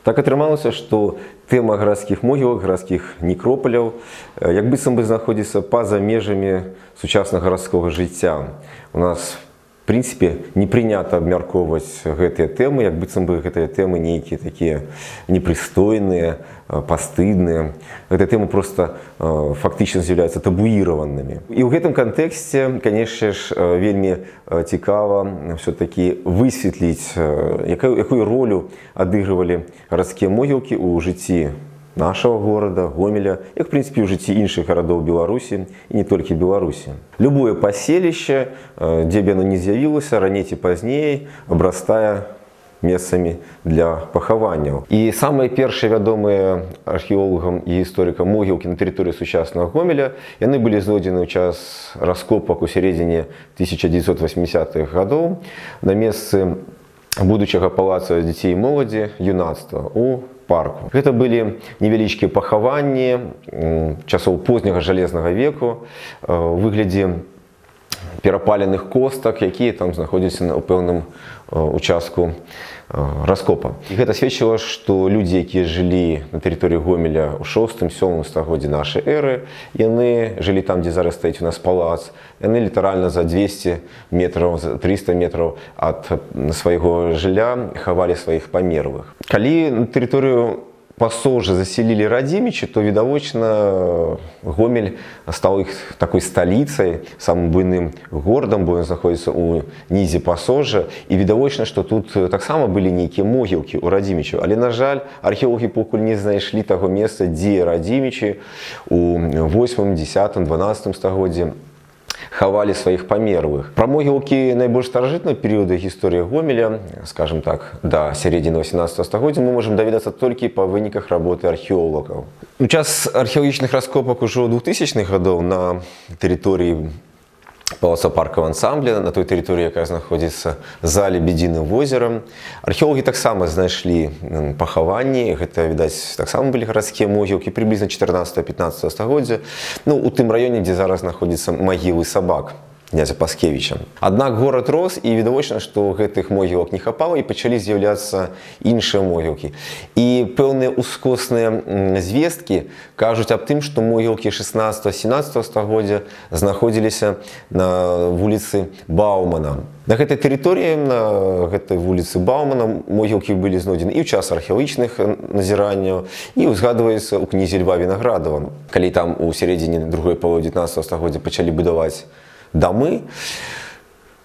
Так атрымалася, што тэма гарадскіх могілак, гарадскіх некропаляў, як быццам бы знаходзіцца па-за межамі сучаснага гарадскога жыцця. У нас, в прынцыпе, не прынята абмяркоўваць гэтыя тэмы, як быццам бы гэтыя тэмы нейкія такія непрыстойныя, пастыдныя. Гэтыя тэмы проста фактычна з'яўляюцца табуіраванымі. І ў гэтым кантэксце, канешне ж, вельмі цікава ўсё-такі высветліць, якую ролю адыгрывалі гарадскія могілкі ў жыцці нашага горада, Гомеля, як, в прынцыпе, ў жыцці іншых гарадоў Беларусі і не толькі Беларусі. Любое паселішча, дзе б яно ні з'явілася, раней ці пазней абрастае месцамі для пахаванняў. І самыя першыя вядомыя археолагам і гісторыкам могілкі на тэрыторыі сучаснага Гомеля, яны былі знойдзены ў час раскопак у сярэдзіне 1980-х гадоў на месцы будучага палаца дзяцей і моладзі юнацтва у парку. Гэта былі невялічкія пахаванні часоў позняга жалезнага веку у выглядзе перапаленых костак, якія там знаходзяцца на пэўным участку раскопа. І гэта сведчыла, што людзі, якія жылі на тэрыторыі Гомеля ў 6-7 стагоддзі нашай эры, яны жылі там, дзе зараз стаіць у нас палац, яны літаральна за 200 метраў, за 300 метраў ад свайго жылля хавалі сваіх памерлых. Калі на тэрыторыю Пасожа заселілі радзімічы, то відавочна Гомель стаў іх такой сталіцай, самым буйным горадам, бо ён знаходзіцца ў нізе Пасожа, і відавочна, што тут таксама былі нейкія могілкі ў радзімічаў. Але, на жаль, археолагі пакуль не знайшлі таго месца, дзе радзімічы у 8, 10, 12 стагоддзі хавалі сваіх памерлых. Пра могілкі найбольш старажытнага перыяду гісторыі Гомеля, скажем так, да сярэдзіны 18 стагоддзя, мы можам даведацца толькі па выніках работы археолагаў. У час археалагічных раскопак ужо 2000-х гадоў на тэрыторыі палаца-паркавага ансамбля, на той тэрыторыі, якая знаходзіцца за Лебедзіным возерам, археолагі таксама знайшлі пахаванні, гэта, відаць, таксама былі гарадскія могілкі, прыблізна 14-15 стагоддзя, у тым раёне, дзе зараз знаходзяцца магілы сабак князя Паскевіча. Аднак горад рос, і відавочна, што гэтых могілак не хапала, і пачалі з'яўляцца іншыя могілкі. І пэўныя ускосныя звесткі кажуць аб тым, што могілкі 16-17 стагоддзя знаходзіліся на вуліцы Баумана. На гэтай тэрыторыі, на гэтай вуліцы Баумана, могілкі былі знойдзены і ў час археалагічных назіранняў, і ўзгадваецца ў кнізе Льва Вінаградова. Калі там у сярэдзіне другой паловы 19 стагоддзя пачалі будаваць дамы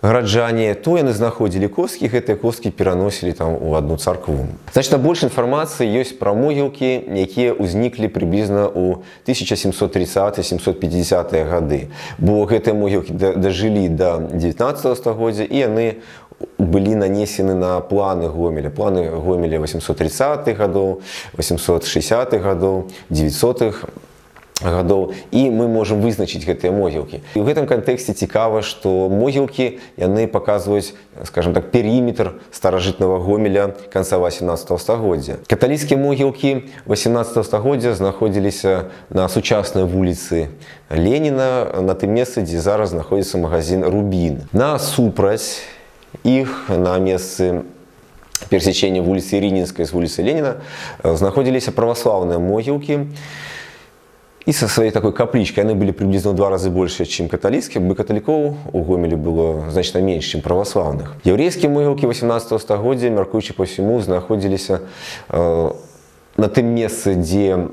гараджане, то яны знаходзілі косткі, гэтыя косткі пераносілі там у адну царкву. Значна больш інфармацыі ёсць пра могілкі, якія ўзніклі прыблізна ў 1730-750-е гады. Бо гэтыя могілкі дажылі да 19 стагоддзя, і яны былі нанесены на планы Гомеля. Планы Гомеля 830-х гадоў, 860-х гадоў, 900-х гадоў, і мы можам вызначыць гэтыя могілкі. І ў гэтым кантэксце цікава, што могілкі, яны паказваюць, скажем так, перыметр старажытнага Гомеля канца 18 стагоддзя. Каталіцкія могілкі 18 стагоддзя знаходзіліся на сучаснай вуліцы Леніна, на тым месцы, дзе зараз знаходзіцца магазін «Рубін». Насупраць іх, на месцы перасячэння вуліцы Ірынінскай з вуліцы Леніна, знаходзіліся праваслаўныя могілкі. І са сваёй такой каплічкай яны былі прыблізна ў 2 разы большыя, чым каталіцкія, бо каталікоў у Гомелі было значна менш, чым праваслаўных. Яўрэйскія могілкі 18 стагоддзя, мяркуючы па ўсяму, знаходзіліся на тым месцы, дзе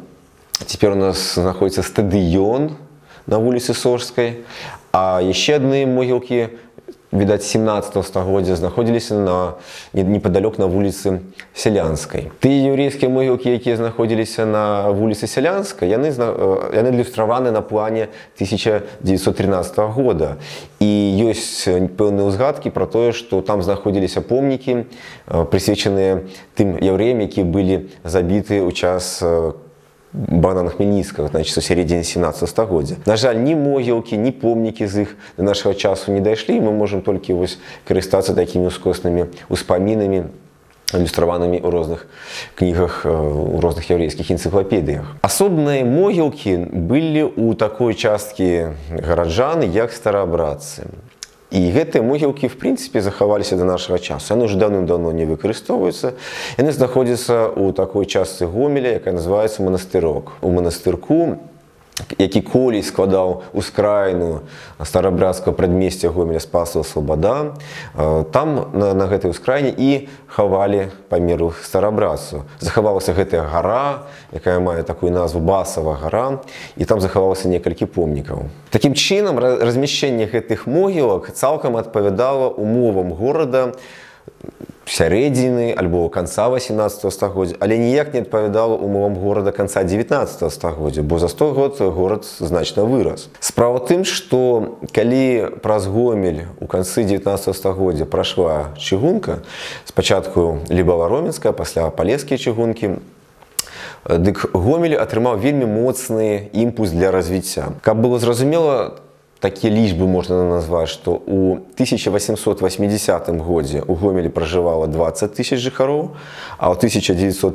цяпер у нас знаходзіцца стадыён на вуліцы Сожскай, а яшчэ адны могілкі, відаць, 17 стагоддзя знаходзіліся непадалёк на вуліцы Сялянскай. Тыя яўрэйскія могілкі, якія знаходзіліся на вуліцы Сялянскай, яны ілюстраваны на плане 1913 года. І ёсць пэўныя ўзгадкі пра тое, што там знаходзіліся помнікі, прысвечаныя тым яўрэям, якія былі забіты ў час Богдана Хмельницкого, значит, у середине 17 стагоддзя. На жаль, ні могілкі, ні помнікі з іх до нашага часу не дайшлі, мы можам толькі вось карыстацца такімі ускоснымі успамінамі, ілюстраванымі ў розных кнігах, у розных яўрэйскіх энцыклапедыях. Асобныя могілкі былі ў такой часткі гараджан, як стараабрадцы. І гэтыя могілкі, в прынцыпе, захаваліся да нашага часу. Яны ўжо даўным-даўно не выкарыстоўваюцца. Яны знаходзяцца ў такой частцы Гомеля, якая называецца Манастырок. У манастырку, які колісь складаў ускраіну стараабрядскага прадмесця Гомеля Спасова Слабада, там на гэтай ускраіне і хавалі памерлых стараабрадцаў. Захавалася гэтая гара, якая мае такую назву Басава гара, і там захавалася некалькі помнікаў. Такім чынам, размяшчэнне гэтых могілак цалкам адпавядала умовам горада сярэдзіны альбо канца 18 стагоддзя, але ніяк не адпавядала умовам горада канца 19 стагоддзя, бо за 100 год горад значна вырас. Справа тым, што калі праз Гомель у канцы 19 стагоддзя прайшла чыгунка, спачатку Лібава-Роменская, пасля палескія чыгункі, дык Гомель атрымаў вельмі моцны імпульс для развіцця. Каб было зразумела, такія лічбы можна назваць, што ў 1880 годзе ў Гомелі пражывала 20 тысяч жыхароў, а ў 1913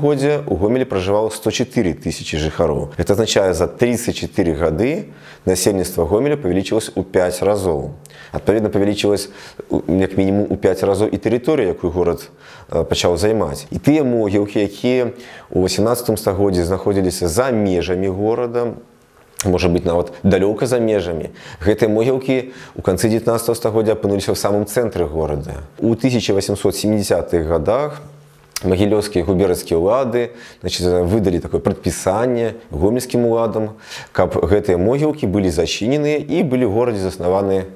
годзе ў Гомелі пражывала 104 тысячи жыхароў. Гэта азначае, за 34 гады насельніцтва Гомеля павялічылася ў 5 разоў. Адпаведна, павялічылася як мінімум у 5 разоў і тэрыторыя, якую горад пачаў займаць. І тыя могілкі, якія ў 18 стагоддзі знаходзіліся за межамі горада, можа быць, нават далёка за межамі, гэтыя могілкі ў канцы 19 стагоддзя апынуліся ў самым цэнтры горада. У 1870-х годах магілёўскія губернскія ўлады, значит, выдалі такое прадпісанне гомельскім уладам, каб гэтыя могілкі былі зачыненыя і былі ў горадзе заснаваны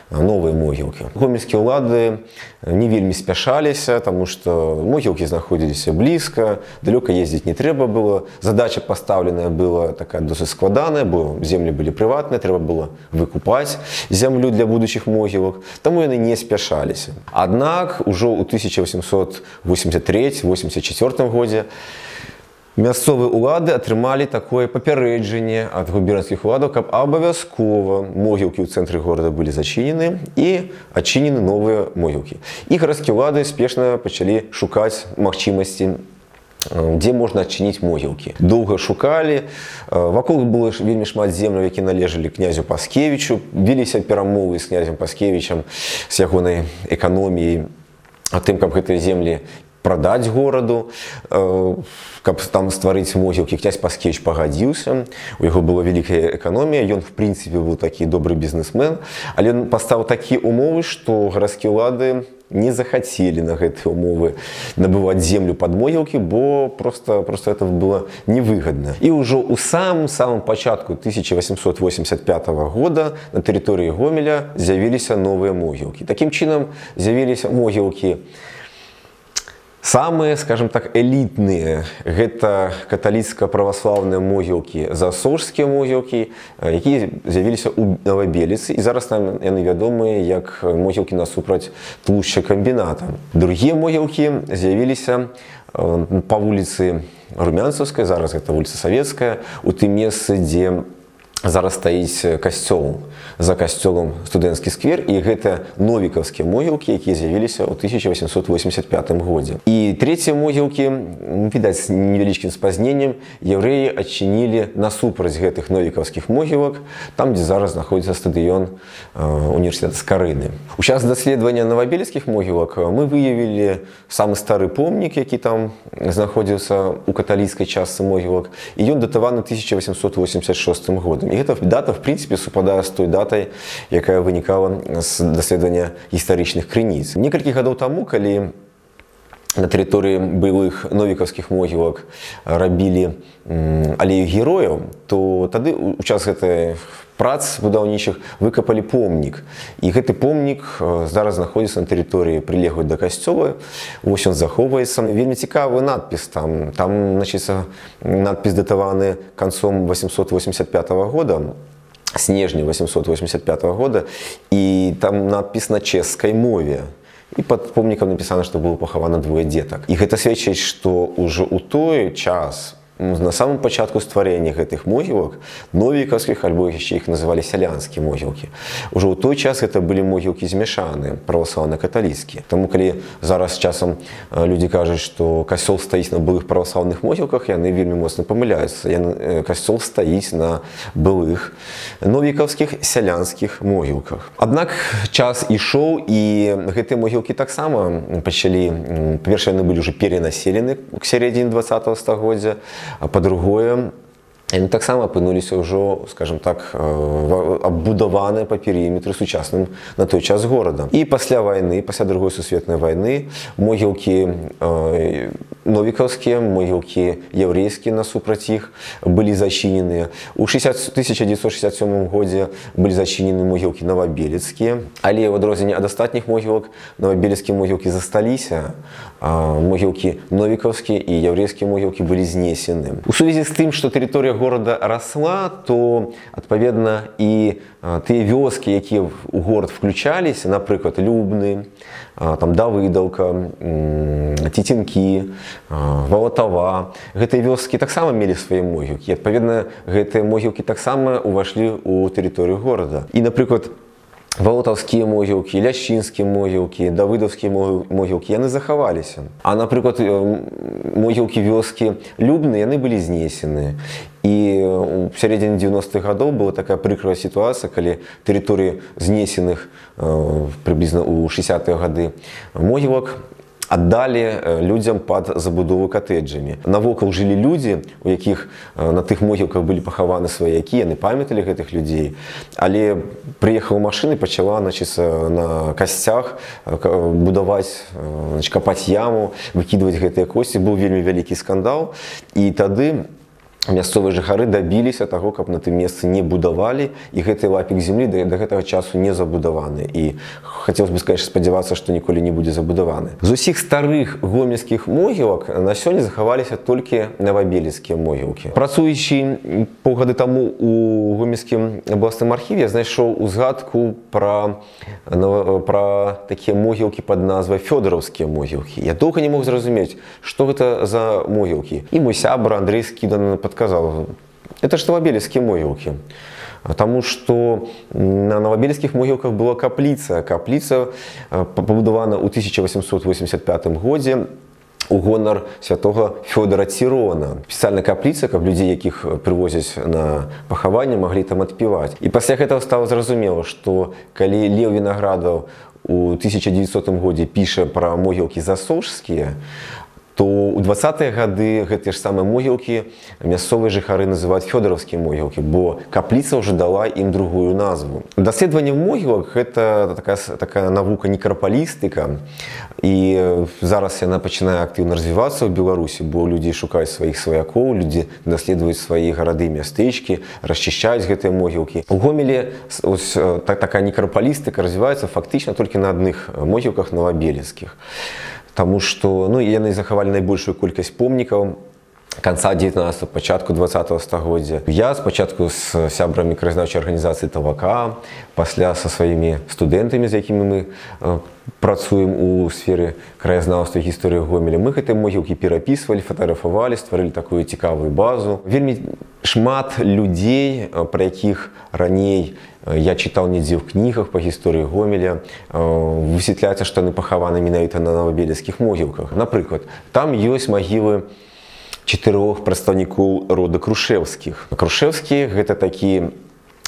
новыя могілкі. Гомельскія ўлады не вельмі спяшаліся, таму што могілкі знаходзіліся блізка, далёка ездзіць не трэба было. Задача пастаўленая была такая досыць складаная, бо землі былі прыватныя, трэба было выкупаць зямлю для будучых могілак, таму яны не спяшаліся. Аднак ужо ў 1883-84 годзе мясцовыя ўлады атрымалі такое папярэджанне ад губернскіх уладаў, каб абавязкова могілкі ў цэнтры горада былі зачынены і адчынены новыя могілкі. І гарадскія ўлады спешна пачалі шукаць магчымасці, дзе можна адчыніць могілкі. Доўга шукалі, вакол было вельмі шмат земляў, які належалі князю Паскевічу, веліся перамовы з князем Паскевічам, з ягонай эканоміяй, о тым, каб гэтыя землі прадаць гораду, каб там стварыць могілкі. Князь Паскевіч пагадзіўся, у яго была вялікая эканомія, ён, в прынцыпе, быў такі добры бізнесмен, але ён паставіў такія умовы, што гарадскія ўлады не захацелі на гэтыя умовы набываць землю пад могілкі, бо просто это было невыгадна. І ўжо ў самым-самым пачатку 1885 года на тэрыторыі Гомеля з'явіліся новыя могілкі. Такім чынам, з'явіліся могілкі самыя, скажем так, элітныя. Гэта каталіцка-праваслаўныя могілкі, засожскія могілкі, якія з'явіліся ў Навабеліцы, і зараз нам яны вядомыя як могілкі насупраць тлушчакамбіната. Другія могілкі з'явіліся па вуліцы Румянцаўскай, зараз гэта вуліца Савецкая, у тым месцы, дзе зараз стаіць касцёл, за касцёлам студэнцкі сквер, і гэта новікаўскія могілкі, якія з'явіліся ў 1885 годзе. І трэція могілкі, відаць, з невялічкім спазненнем, яўрэі адчынілі насупраць гэтых новікаўскіх могілак, там, дзе зараз знаходзіцца стадыён універсітэта Скарыны. У час даследавання навабельскіх могілак мы выявілі самы стары помнік, які там знаходзіўся ў каталіцкай частцы могілак, і ён датаваны 1886 годам. І гэта дата, в прынцыпе, супадае з той датай, якая вынікала з даследавання гістарычных крыніц. Некалькі гадоў таму, калі на тэрыторыі былых новікаўскіх могілак рабілі алею герояў, то тады у час гэтай прац будаўнічых выкапалі помнік. І гэты помнік зараз знаходзіцца на тэрыторыі, прылеглай да касцёла. Вось ён захоўваецца. Вельмі цікавы надпіс там. Там, значыцца, надпіс датаваны канцом 885 года, снежня 885 года, і там надпіс на чэшскай мове. І пад помнікам напісана, што было пахавана двое дзетак. І гэта сведчыць, што ўжо ў той час на самым пачатку стварэння гэтых могілак, новікаўскіх, альбо яшчэ іх называлі сялянскія могілкі, ужо ў той час гэта былі могілкі змяшаныя, праваслаўна-каталіцкія. Таму калі зараз часам людзі кажуць, што касцёл стаіць на былых праваслаўных могілках, яны вельмі моцна памыляюцца. Касцёл стаіць на былых новікаўскіх сялянскіх могілках. Аднак час ішоў, і гэтыя могілкі таксама пачалі, па-першае, яны былі ўжо перанаселены к сярэдзіне 20-го стагоддзя, а па-другое, яны таксама апынуліся ўжо, скажем так, аббудаваныя па перыметры сучасным на той час горада. І пасля вайны, пасля Другой сусветнай вайны, могілкі новікаўскія, могілкі яўрэйскія насупраць іх былі зачыненыя. У 1967 годзе былі зачынены могілкі навабелецкія, але ў адрозненне ад астатніх могілак навабелецкія могілкі засталіся, а могілкі новікаўскія і яўрэйскія могілкі былі знесены. У сувязі з тым, што тэрыторыя горада расла, то, адпаведна, і тыя вёскі, якія ў горад включаліся, напрыклад, Любны, там Давыдаўка, Цецінкі, Валатава, гэтыя вёскі таксама мелі свае могілкі. Адпаведна, гэтыя могілкі таксама ўвайшлі ў тэрыторыю горада. І, напрыклад, валатаўскія могілкі, ляшчынскія могілкі, давыдаўскія могілкі, яны захаваліся. А, напрыклад, могілкі вёскі Любны, яны былі знесены. І ў сярэдзіне 90-х гадоў была такая прыкрая сітуацыя, калі тэрыторыі знесеных прыблізна ў 60-е гады могілак аддалі людзям пад забудову катэджамі. Навокал жылі людзі, у якіх на тых могілках былі пахаваны сваякі, яны памяталі гэтых людзей, але прыехала машына і пачала, значит, на касцях будаваць, значит, капаць яму, выкідваць гэтыя косці. Быў вельмі вялікі скандал, і тады мясцовыя жыхары дабіліся таго, каб на тым месцы не будавалі, і гэты лапік землі да гэтага часу не забудаваны. І хацелось бы, конечно, спадзявацца, што ніколі не будзе забудаваны. З усіх старых гомельскіх могілак на сёння захаваліся толькі навабелецкія могілкі. Працуючы паўгады таму у гомельскім абласным архіве, я знайшоў узгадку пра такія могілкі пад назвай Фёдараўскія могілкі. Я доўга не мог зразумець, што гэта за могілкі. І мой сябра Андрей Скідан подказал, это ж новобелецкие могилки. Потому что на новобелецких могилках была капліца. Капліца пабудавана ў 1885 годзе у гонар святого Фёдора Тирона. Спецыяльная капліца, каб людзей, якіх прывозяць на пахаванне, маглі там адпіваць. І пасля гэтага стала зразумела, што калі Леў Вінаградаў у 1900 годзе піша пра могілкі засожскія, то ў 20-е гады гэтыя ж самыя могілкі мясцовыя жыхары называюць фёдараўскія могілкі, бо капліца ўжо дала ім другую назву. Даследаванне могілак гэта такая навука некрапалістыка, і зараз яна пачынае актыўна развівацца ў Беларусі, бо людзі шукаюць сваіх сваякоў, людзі даследуюць свае гарады, мястэчкі, расчышчаюць гэтыя могілкі. У Гомелі ось такая некрапалістыка развіваецца фактычна толькі на адных могілках навабелецкіх. Таму што, ну, яны захавалі найбольшую колькасць помнікаў канца 19-го, пачатку 20-го стагоддзя. Я спачатку з сябрамі краязнаўчай арганізацыі «Тавака», пасля са сваімі студэнтамі, з якімі мы працуем у сферы краязнаўства і гісторыі Гомеля, мы гэтыя могілкі перапісвалі, фатаграфавалі, стварылі такую цікавую базу. Вельмі шмат людзей, пра якіх раней я чытаў недзе ў кнігах па гісторыі Гомеля, высветляецца, што яны пахаваны менавіта на навабелецкіх могілках. Напрыклад, там ёсць магілы 4 прадстаўнікоў рода Крушэўскіх. Крушэўскія гэта такі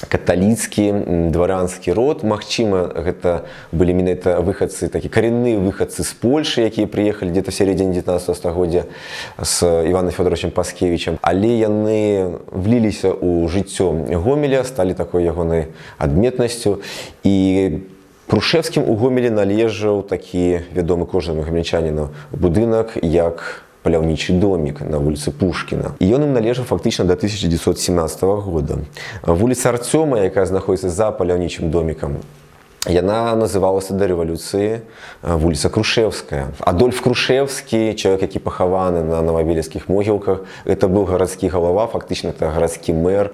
каталіцкі дваранскі род. Магчыма, гэта былі менавіта выхадцы, такі карэнныя выхадцы з Польшы, якія прыехалі где-то в сярэдзіне 19 стагоддзя з Іванам Фёдоровичем Паскевічем. Але яны вліліся ў жыццё Гомеля, сталі такой ягонай адметнасцю. І Крушэўскім у Гомелі належаў такі вядомы кожнаму гомельчаніну будынак, як паляўнічы домік на вуліцы Пушкіна. І ён ім належаў фактычна до 1917 года. Вуліца Арцёма, якая знаходзіцца за паляўнічым домікам, яна называлася да рэвалюцыі вуліца Крушэўская. Адольф Крушэўскі, чалавек, які пахаваны на навабелецкіх могілках, это быў гарадскі галава, фактычна это гарадскі мэр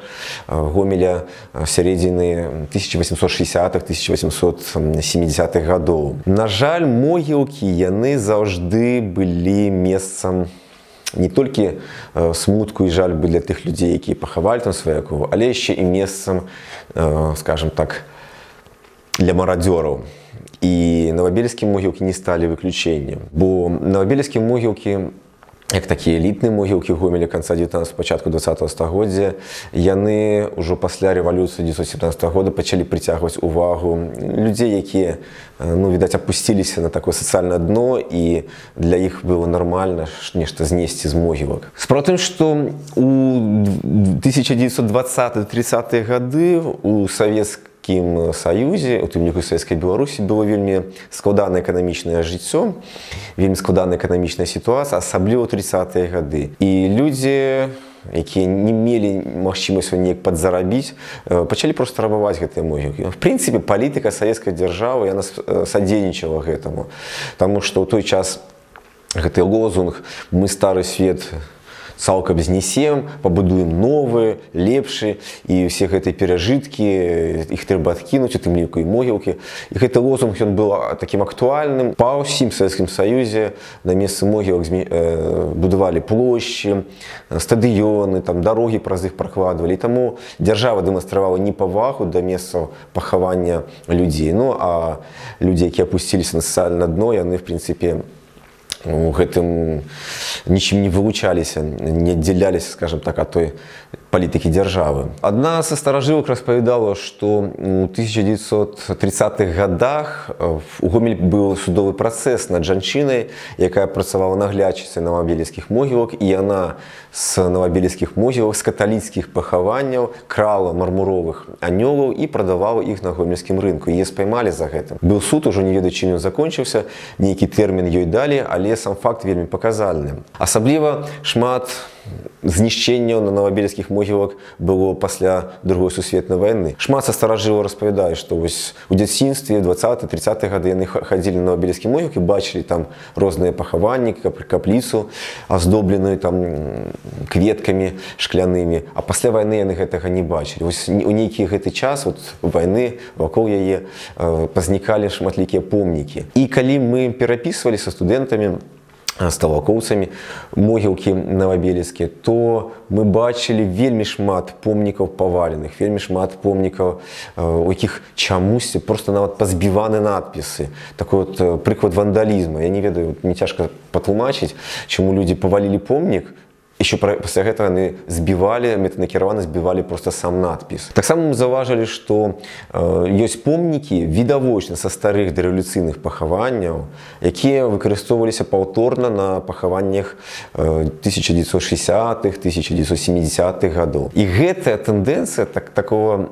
Гомеля сярэдзіны 1860-х, 1870-х гадоў. На жаль, могілкі яны заўжды былі месцам не толькі смутку і жальбы для тых людзей, якія пахавалі там сваякоў, але яшчэ і месцам, скажем так, для марадзёраў. І навабельскія могілкі не сталі выключэннем. Бо навабельскія могілкі, як такія элітныя могілкі Гомеля канца 19, пачатку 20 стагоддзя, яны ўжо пасля рэвалюцыі 1917 года пачалі прыцягваць увагу людзей, якія, ну, відаць, апусціліся на такое сацыяльнае дно, і для іх было нармальна нешта знесці з могілак. Справа тым, што у 1920-30-е гады у Савецкім Саюзе, у тым ліку Савецкай Беларусі, было вельмі складанае эканамічнае жыццё, вельмі складаная эканамічная сітуацыя, асабліва ў 30-е гады. І людзі, якія не мелі магчымасць неяк падзарабіць, пачалі проста рабаваць гэтыя могілкі. В прынцыпе, палітыка савецкай дзяржавы, яна садзейнічала гэтаму. Таму што ў той час гэты лозунг «Мы стары свет цалкам знесем, пабудуем новы, лепшы, і ўсе гэтыя перажыткі, іх трэба адкінуць, у тым ліку і могілкі». І гэты лозунг, ён быў такім актуальным. Па ўсім Савецкім Саюзе на месцы могілак будавалі плошчы, стадыёны, там, дарогі праз іх пракладвалі. І таму дзяржава дэманстравала непавагу да месцаў пахавання людзей. Ну, а людзі, якія апусціліся на сацыяльнае дно, яны, в прынцыпе, у гэтым нічым не вылучаліся, не аддзяляліся, скажем так, ад той палітыкі дзяржавы. Адна са старажылак распавядала, што ў 1930-х годах у Гомелі быў судовы працэс над жанчынай, якая працавала наглядчыцай навабелецкіх могілак, і яна з навабелецкіх могілак, з каталіцкіх пахаванняў крала мармуровых анёлаў і прадавала іх на гомельскім рынку. Яе спаймалі за гэтым. Быў суд, ужо не ведаю, чым ён закончыўся, нейкі тэрмін ёй далі, але сам факт вельмі паказальны. Асабліва шмат знішчэнняў на навабельскіх могілак было пасля Другой сусветнай вайны. Шмат са старажылаў распавядае, што вось у дзяцінстве, 20-30 гады яны хадзілі на навабельскія могілкі, бачылі там розныя пахаванні, капліцу, аздобленую там кветкамі шклянымі, а пасля вайны яны гэтага не бачылі. Вось у нейкі гэты час вот, вайны вакол яе пазнікалі шматлікія помнікі. І калі мы перапісвалі са студэнтамі, з талакоўцамі могілкі навабелецкія, то мы бачылі вельмі шмат помнікаў паваленых, вельмі шмат помнікаў, у якіх чамусьці просто нават пазбіваны надпісы. Такой вот прыклад вандалізма. Я не ведаю, мне цяжка патлумачыць, чаму людзі павалілі помнік, еще пасля гэтага яны збівалі, мэтанакіравана збівалі просто сам надпіс. Таксама мы заўважылі, што ёсць помнікі відавочна са старых дарэвалюцыйных пахаванняў, якія выкарыстоўваліся паўторна на пахаваннях 1960-х, 1970-х гадоў. І гэтая тэндэнцыя такого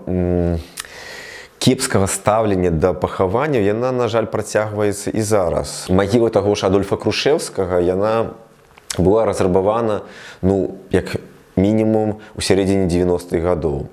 кепскага стаўлення да пахаванняў, яна, на жаль, працягваецца і зараз. Магіла таго ж Адольфа Крушэўскага, яна была разрабавана, ну, як мінімум, у сярэдзіне 90-х гадоў.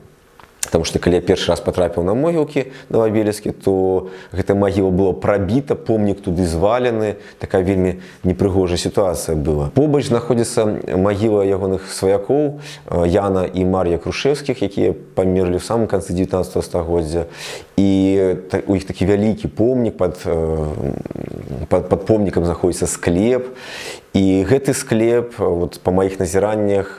Таму што калі я першы раз патрапіў на могілкі навабелецкія, то гэта магіла была прабіта, помнік туды звалены, такая вельмі непрыгожая сітуацыя была. Побач знаходзіцца магіла ягоных сваякоў Яна і Мар'я Крушэўскіх, якія памерлі ў самым канцы 19 стагоддзя. І у іх такі вялікі помнік, пад помнікам знаходзіцца склеп. І гэты склеп, вот, па маіх назіраннях,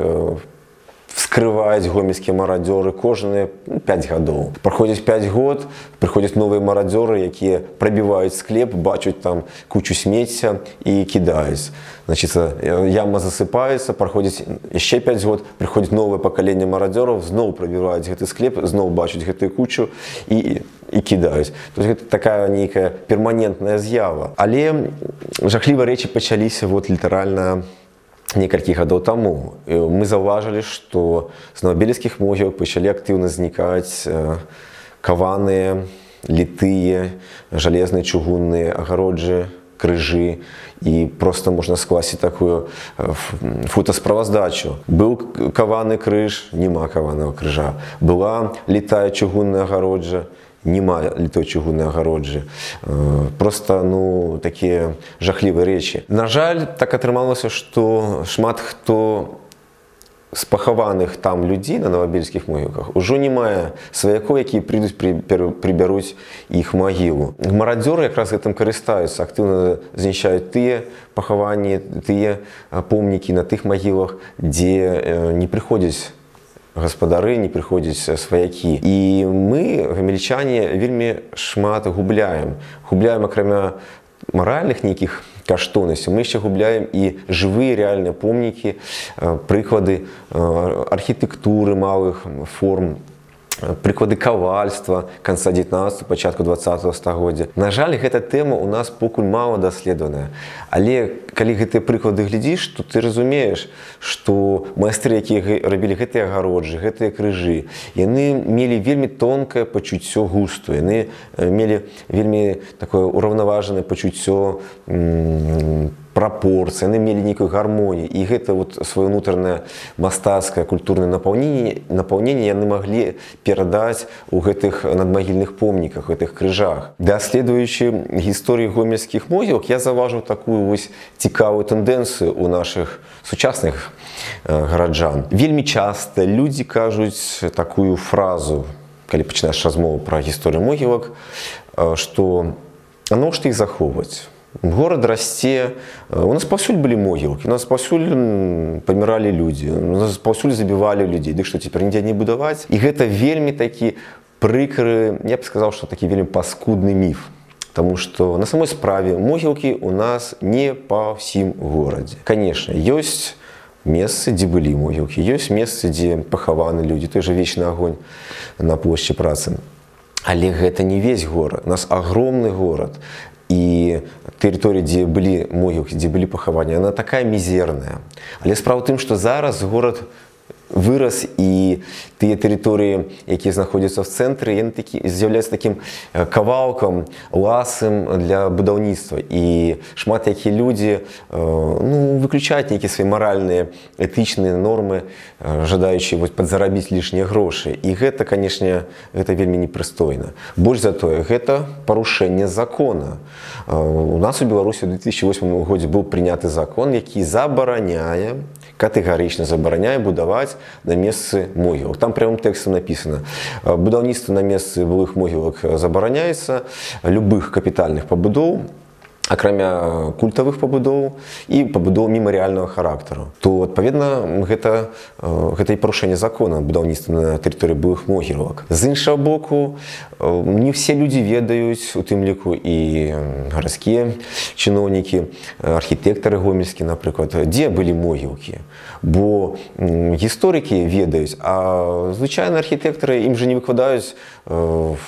вскрываюць гомельскія марадзёры кожныя 5 гадоў. Праходзіць 5 год, прыходзяць новыя марадзёры, якія прабіваюць склеп, бачаць там кучу смецця і кідаюць. Значит, яма засыпаецца, праходзіць яшчэ 5 год, прыходзіць новае пакаленне марадзёраў, зноў прабіваюць гэты склеп, зноў бачаць гэтую кучу і кідаюць. То есть гэта такая нейкая перманентная з'ява. Але жахлівыя рэчы пачаліся вот літаральна некалькі гадоў таму. Мы заўважылі, што з навабелецкіх могілак пачалі актыўна знікаць каваныя, літыя, жалезныя, чыгунныя агароджы, крыжы, і просто можна скласці такую фотасправаздачу. Быў каваны крыж, няма каванага крыжа. Была літая чыгунная агароджа, няма літой чыгуннай агароджы. Просто, ну, такія жахлівыя рэчы. На жаль, так атрымалася, што шмат хто з пахаваных там людзей на навабельскіх могілках ужо не мае сваякоў, якія прыйдуць, прыбяруць іх магілу. Марадзёры якраз гэтым карыстаюцца, актыўна знішчаюць тыя пахаванні, тыя помнікі на тых магілах, дзе не прыходзяць гаспадары, не прыходзяць сваякі. І мы, гамельчане, вельмі шмат губляем. Губляем, акрамя маральных нейкіх каштоўнасцяў, мы яшчэ губляем і жывыя рэальныя помнікі, прыклады архітэктуры малых форм, прыклады кавальства канца 19, пачатку 20 стагоддзя. На жаль, гэта тэма у нас пакуль мала даследаваная. Але калі гэтыя прыклады глядзіш, то ты разумееш, што майстры, якія рабілі гэтыя агароджы, гэтыя крыжы, яны мелі вельмі тонкае пачуццё густу, яны мелі вельмі такое ураўнаважанае пачуццё прапорцыі, яны мелі нейкую гармонію, і гэта вот сваё унутранае мастацкае культурнае напаўненне яны маглі перадаць у гэтых надмагільных помніках, гэтых крыжах. Даследуючы гісторыю гомельскіх могілак, я заўважыў такую вось цікавую тэндэнцыю у нашых сучасных гараджан. Вельмі часта людзі кажуць такую фразу, калі пачынаеш размову пра гісторыю могілак, што а навошта іх захоўваць? Горад расце, у нас паўсюль былі могілкі, у нас паўсюль паміралі людзі, у нас паўсюль забівалі людзей, дык што цяпер нідзе не будаваць? І гэта вельмі такі прыкры, я б сказаў, што такі вельмі паскудны міф. Таму што на самой справе могілкі у нас не па ўсім горадзе. Канешне, ёсць месцы, дзе былі могілкі, ёсць месцы, дзе пахаваны людзі, той жа вечны агонь на плошчы Працы. Але гэта не весь горад, у нас агромны горад. І тэрыторыя, дзе былі могілкі, дзе былі пахаванні, она такая мізерная. Але справа ў тым, што зараз горад вырас, і тыя тэрыторыі, якія знаходзяцца ў цэнтры, яны з'яўляюцца такім кавалкам, ласым для будаўніцтва. І шмат якія людзі, ну, выключаюць нейкія свае маральныя, этычныя нормы, жадаючы вось падзарабіць лішнія грошы. І гэта, канешне, гэта вельмі непрыстойна. Больш за тое, гэта парушэнне закона. У нас у Беларусі ў 2008 годзе быў прыняты закон, які забараняе, катэгарычна забараняе будаваць на месцы могілак. Там прямым тэкстам напісана: будаўніцтва на месцы былых могілак забараняецца, любых капітальных пабудоў, акрамя культавых пабудоў і пабудоў мемарыяльнага характару. То, адпаведна, гэта і парушэнне закона будаўніцтва на тэрыторыі былых могілак. З іншага боку, не ўсе людзі ведаюць, у тым ліку і гарадскія чыноўнікі, архітэктары гомельскія, напрыклад, дзе былі могілкі. Бо гісторыкі ведаюць, а звычайна архітэктары ім жа не выкладаюць в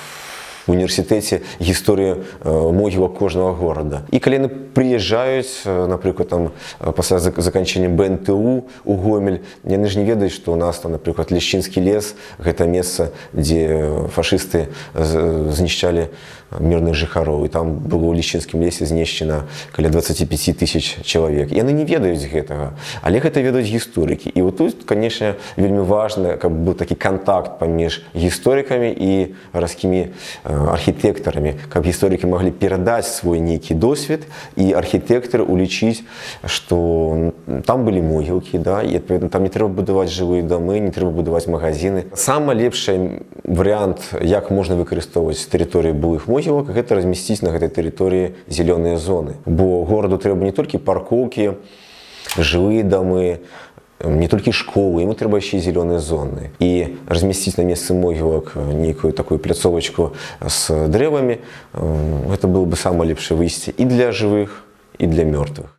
універсітэце гісторыю могілак кожнага горада. І калі яны прыязджаюць, напрыклад, там, пасля заканчэння БНТУ у Гомель, яны ж не ведаюць, што ў нас там, напрыклад, Лешчынскі лес — гэта месца, дзе фашысты знішчалі мірных жыхароў, і там было ў Лешчынскім лесе знішчана каля 25 тысяч чалавек. І яны не ведаюць гэтага, але гэта ведаюць гісторыкі. І вот тут, канешне, вельмі важна, каб быў такі кантакт паміж гісторыкамі і гарадскімі архітэктарамі, каб гісторыкі маглі перадаць свой нейкі досвед і архітэктары улічыць, што там былі могілкі, да, і, адпаведна, там не трэба будаваць жылыя дамы, не трэба будаваць магазины. Самы лепшы варыянт, як можна выкарыстоўваць тэрыторыю былых могілак, гэта размясціць на гэтай тэрыторыі зялёныя зоны. Бо гораду трэба не толькі паркоўкі, жылыя дамы, не толькі школы, яму трэба яшчэ і зялёныя зоны. І размясціць на месцы могілак нейкую такую пляцовачку з дрэвамі, гэта было бы самае лепшае выйсце і для жывых, і для мёртвых.